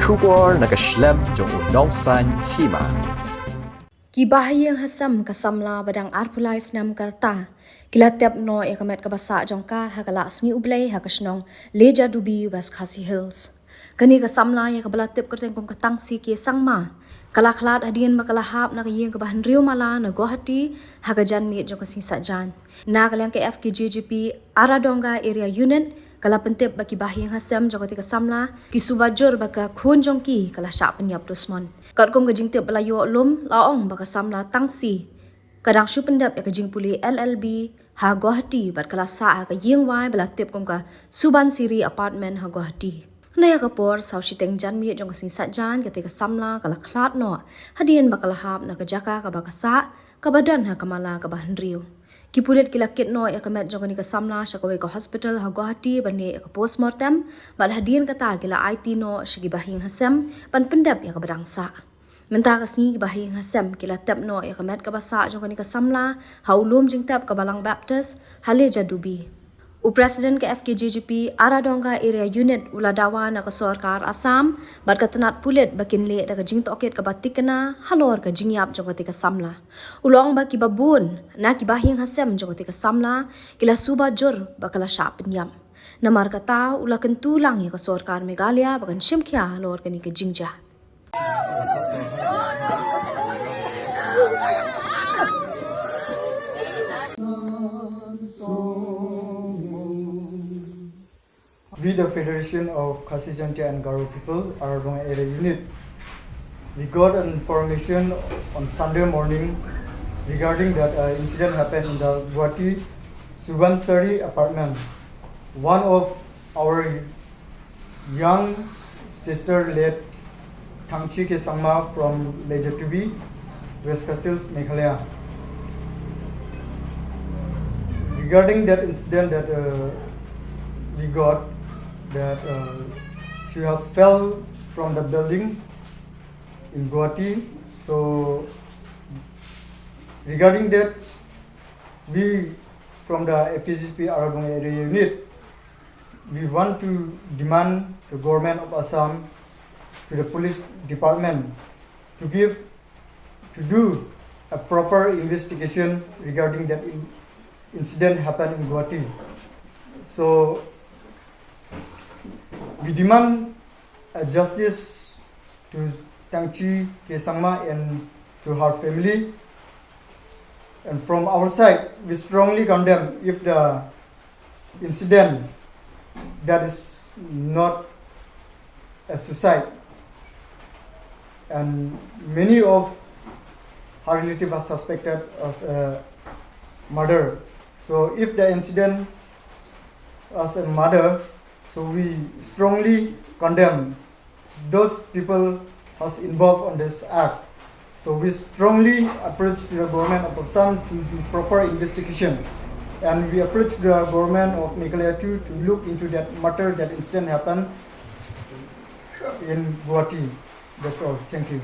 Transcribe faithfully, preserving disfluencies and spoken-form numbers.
Khubor na ka shlem jong u nongsaiñ hima. Ki bahaïing hasem ka samla ba dang arphew lai snem ka rta ki la tep noh ïa ka met kaba sah jong ka ha ka la sngi U Blei ha ka shnong Lejadubi, West Khasi Hills. Kane ka samla ïa kaba la tip kyrteng kum ka Tangsi K Sangma ka la khlad hadien ba ka la hap na ka ïing kaba hynriew mala na Guwahati ha ka janmiet jong ka sngi Saitjaiñ. Na ka liang ka F K J G P Aradonga Area Unit ka la pyntip ba ki bahaïing hasem jong kata ka samla ki suba jur ba ka khun jong ki ka la shah pynïap dusmon. Katkum ka jingtip ba la ïoh lum, la ong ba ka samla Tangsi ka dang shu pyndep ïa ka jingpule L L B ha Guwahati bad ka la sah ha ka ïing wai ba la tip kum ka Subansiri Apartment ha Guwahati. Na ïa ka por saw shiteng janmiet jong ka sngi Saitjaiñ, kata ka samla ka la khlad noh hadien ba ka la hap na ka jaka kaba ka sah, kaba don ha ka mala kaba hynriew. Ki pulit ki la kit noh ïa ka met jong kane ka samla sha kawei ka hospital ha Guwahati ban leh ïa ka postmortem, bad hadien kata ki la aiti noh sha ki bahaïing hasem ban pyndep ïa kaba dang sah. Mynta ka sngi ki bahaïing hasem ki la tep noh ïa ka met kaba sah jong kane ka samla ha u lum jingtep ka Balang Baptist ha Lejadubi. U President ka F K J G P Aradonga Area Unit u la dawa na ka sorkar Assam bad ka tnat pulit ba kin leh da ka jingtohkit kaba thikna halor ka jingïap jong kata ka samla. U la ong ba kiba bun na ki bahaïing hasem jong kata ka samla ki la suba jur ba ka la shah pynïap. Namar kata u la kyntu lang ïa ka sorkar Meghalaya ba kan shim khia halor kane ka jingjia. We, the Federation of Khasi Jaintia and Garo People, Aradonga Area Unit, we got an information on Sunday morning regarding that, uh, incident happened in the Guwahati Subansiri apartment. One of our young sister late Tangchi K Sangma from Lejadubi, West Khasi Hills, Meghalaya. Regarding that incident that, uh, we got, that, uh, she has fell from the building in Guwahati. So regarding that, we from the F K J G P Aradonga Area Unit, we want to demand the government of Assam to the police department to give, to do a proper investigation regarding that in-, incident happened in Guwahati. So we demand, uh, justice to Tangchi K Sangma and to her family. And from our side, we strongly condemn if the incident that is not a suicide. And many of her relatives are suspected of a murder. So if the incident as a murder, so we strongly condemn those people has involved on this act. So we strongly approach to the government of Assam to do proper investigation. And we approach the government of Meghalaya too to look into that matter, that incident happened in Guwahati. That's all. Thank you.